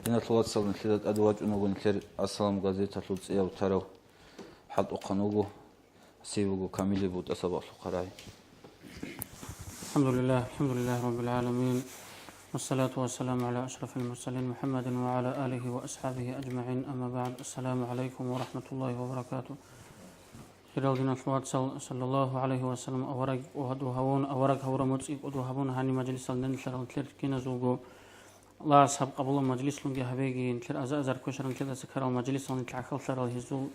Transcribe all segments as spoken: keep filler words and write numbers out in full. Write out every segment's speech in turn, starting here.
Диналъул вацал, нилъеда тӀаде вачӀун вуго нилъер «Ассалам» газеталъул цӀияб тарав хӀалтӀухъан вуго, гьесие вуго Камилияб БутӀа сабакълъухъа рагӀи. الحمد لله، الحمد لله رب العالمين، والصلاة والسلام على أشرف المرسلين محمد وعلى آله وأصحابه أجمعين، أما بعد، السلام عليكم ورحمة الله وبركاته. Хирал диналъул вацал, саллаллагьу гӀалайгьи ва саллам, авараг кӀодо гьавун, авараг гьавураб моцӀги кӀодо гьабун, гьаниб мажлисалде нилъерал нилъер киназулго Аллагьас гьаб къабулаб мажлислъунги гьабеги, нилъер аза-азар квешарал нилъедаса ккарал мажлисал нилъ гӀахьаллъарал гьезул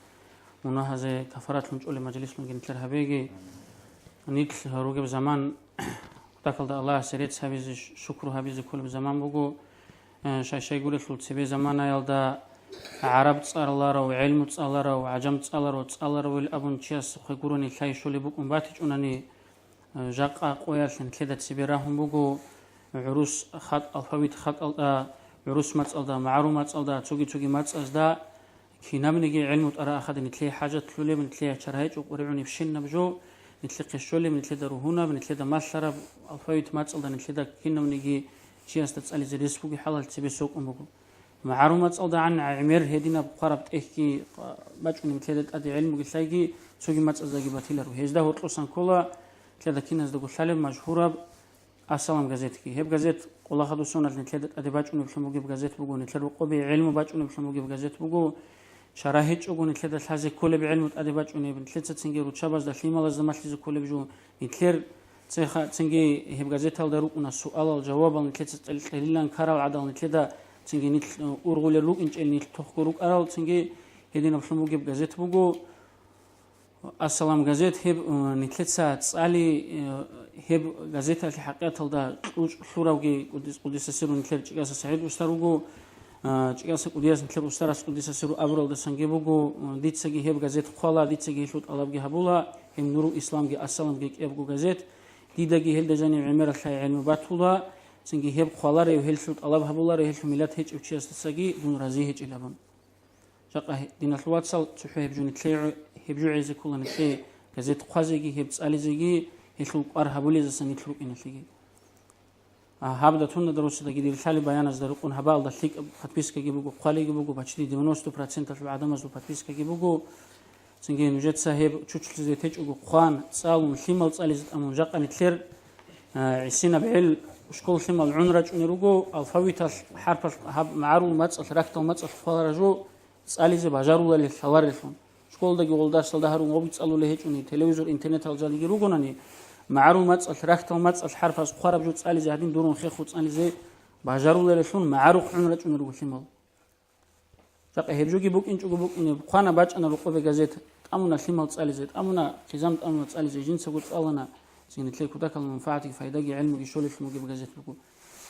мунагьазе кафаратлъун чӀолеб мажлислъунги нилъер гьабеги. Нилъ ругеб заман, кутакалда Аллагьасе рецц гьабизе, ш-, шукру гьабизе кколеб заман буго. Э, шай-шайгурелъул цебе заманаялда гӀараб цӀаларав, гӀелму цӀаларав, гӀажам цӀаларав, цӀаларавил абун чиясухъе гурони лъай щолеб букӀун батичӀунани, э, жакъа къоялъ нилъеда цебе рагьун буго гӀурус хатӀ, алфавит хатӀалда, гӀурус мацӀалда, магӀарул мацӀалда, цоги-цоги мацӀазда. Кинабниги гӀелму тӀараахъаде нилъее хӀажатлъулеб, нилъее чарагьечӀо къваригӀунебщинаб жо, нилъехъе щолеб, нилъеда ругьунаб, нилъеда малъараб, алфавит мацӀалда нилъеда кинавниги чиясда цӀализе рес бугеб хӀалалъ цебе сокӀун буго. МагӀарул мацӀалдагӀан гӀемер гьединаб хъвараб тӀехьги бачӀунеб нилъеда тӀаде гӀелмуги лъайги, цоги мацӀаздаги батиларо. Гьезда гьоркьосан ккола нилъеда киназдаго лъалеб машгьураб «Ассалам» газетги. Гьеб газет Къулахъадусуналъ нилъеда тӀаде бачӀунеблъун бугеб газет буго, нилъер рокъобе гӀелму бачӀунеблъун бугеб газет буго. Чара гьечӀого нилъеда лъазе кколеб гӀелму тӀаде бачӀунеб, нилъеца цинги руччабазда, лъималазда малъизе кколеб жо, нилъер цеха цинги гьеб газеталда рукӀуна суалал-жавабал, нилъеца кьел-, кьелилан ккарал гӀадал, нилъеда цинги нилъ, э, ургъулел рукӀинчӀел нилъ тохго рукӀарал, цинги гьединаблъун бугеб газет буго. «Ассалам» газет гьеб, э, нилъеца цӀали, э, гьеб газеталъе хӀакъикъаталда кьучӀ лъуравги Къудис-, Къудиса сирругьу нилъер ЧӀикӀаса СагӀид устар руго, э, ЧӀикӀаса КӀудияс нилъер устарас Къудиса сирругьу абуралдасанги буго, э, дицаги гьеб газет хъвала, дицаги гьелъул тӀалабги гьабула, гьеб «Нурул Исламги», «Ассаламги» кӀиябго газет. Дидаги гьелда жаниб гӀемералъай гӀелму батула, цинги гьеб хъваларев, гьелъул тӀалаб гьабуларев, гьелъул миллат гьечӀев чиясдасаги дун рази гьечӀилабун. Жакъа гье-, диналъул вацал, цохӀо гьеб жо нилъее, гьеб жо гӀезе ккола нилъее газет хъвазеги, гьеб цӀализеги, гьелъул кӀвар гьабулезасан нилъ рукӀиналъеги. А, гьаб датунда дарусидаги дир лъалеб баяназда рукъун гьабаалда лъикӀаб подпискаги буго, хъвалиги буго, почти девяносто проценталъул гӀадамазул подпискаги буго. Цинги нужеца гьеб чучулъизе течӀого хъван, цӀалун, лъимал цӀализе тӀамун, жакъа нилъер, а, гӀисинаб гӀел школ лъимал гӀун рачӀунел руго, алфавиталъ, хӀарпалъ, гьаб магӀарул мацӀалъ, рахьдал мацӀалъ хъвалараб жо цӀализе бажаруларел лъаларелъун. Школдаги гъолдарсалда гьарун гъобги цӀалулей гьечӀони, телевизор, интернетал жалги ругонани, магӀарул мацӀалъ, рахьдал мацӀалъ хӀарпаз хъвараб жо цӀализе гьадин дурун хехго цӀализе бажаруларелъун магӀарухъ гӀун рачӀунел руго лъимал. Жакъа гьеб жоги букӀинчӀого букӀине, хъвана бачӀана рокъобе газет, тӀамуна лъимал цӀализе, тӀамуна, хъизан тӀамуна цӀализе, жинцаго цӀалана, цинги нилъее кутакал манфагӀатги файдаги гӀелмуги щолелъун бугеб газет буго.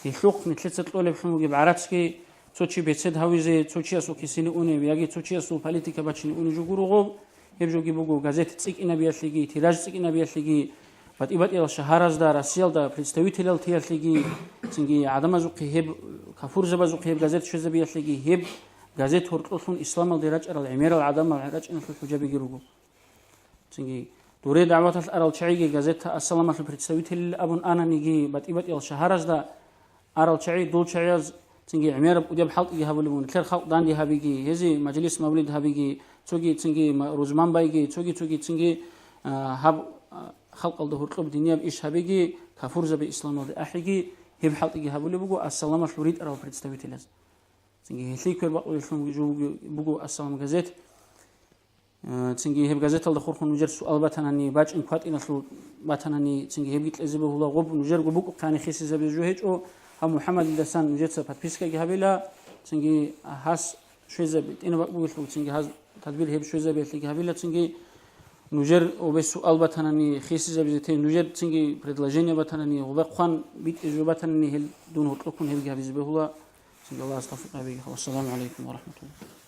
Гьелъухъ нилъеца кьолеблъун бугеб гӀарацги, цо чи бецед гьавизе, цо чиясул кисине унеб яги цо чиясул политика бачине унеб жо гуро гъоб, гьеб жоги буго газет цӀикӀкӀинабиялъеги, тираж цӀикӀкӀинабиялъеги, батӀи-батӀиял шагьаразда, Россиялда представителял тиялъеги, цинги гӀадамазухъе гьеб, кафурзабазухъе гьеб газет щвезабиялъеги, гьеб газет гьоркьолъун исламалде рачӀарал гӀемерал гӀадамал рачӀиналъул хӀужабиги руго. Цинги дуре дагӀваталъ арал чагӀиги газета «Ассаламалъул» представителил абун ананиги, батӀи-батӀиял шагьаразда арал чагӀи, дол чагӀияз цинги гӀемераб кӀудияб хӀалтӀиги гьабулеб буго, нилъер халкъ данде гьабиги, гьезие мажлис-мавлид гьабиги, цоги цинги ма-, рузман байги, цоги-цоги цинги, а, гьаб, а, халкъалда гьоркьоб динияб иш гьабиги, кафурзаби исламалде ахӀиги, гьеб хӀалтӀиги гьабулеб буго «Ассаламалъул» ритӀарал представителяз. Цинги гьелъие квербакъулелъун жо буго, буго «Ассалам» газет. Э, цинги гьеб газеталда хурхун нужер суал батанани, бачӀин кватӀиналъул батанани, цинги гьебги кьезе бегьула, гъоб нужерго букӀухъе гьанихъе хисизабизе жо гьечӀо, гьав МухӀаммадидасан нужеца подпискаги гьабила, цинги гьас щвезаби, тӀинаб бакӀ бугелъул, цинги гьаз тадбир гьеб щвезабиялъеги гьабила, цинги нужер гъобе суал батанани, хисизабизе те, нужер цинги предложение батанани, гъобе хъван битӀизе жо батанани, гьел дун гьоркьохъун гьебги гьабизе бегьула, цинги Аллагьас тавфикъ гьабеги. Вассаламу гӀалайкум ва рахӀматуллагь.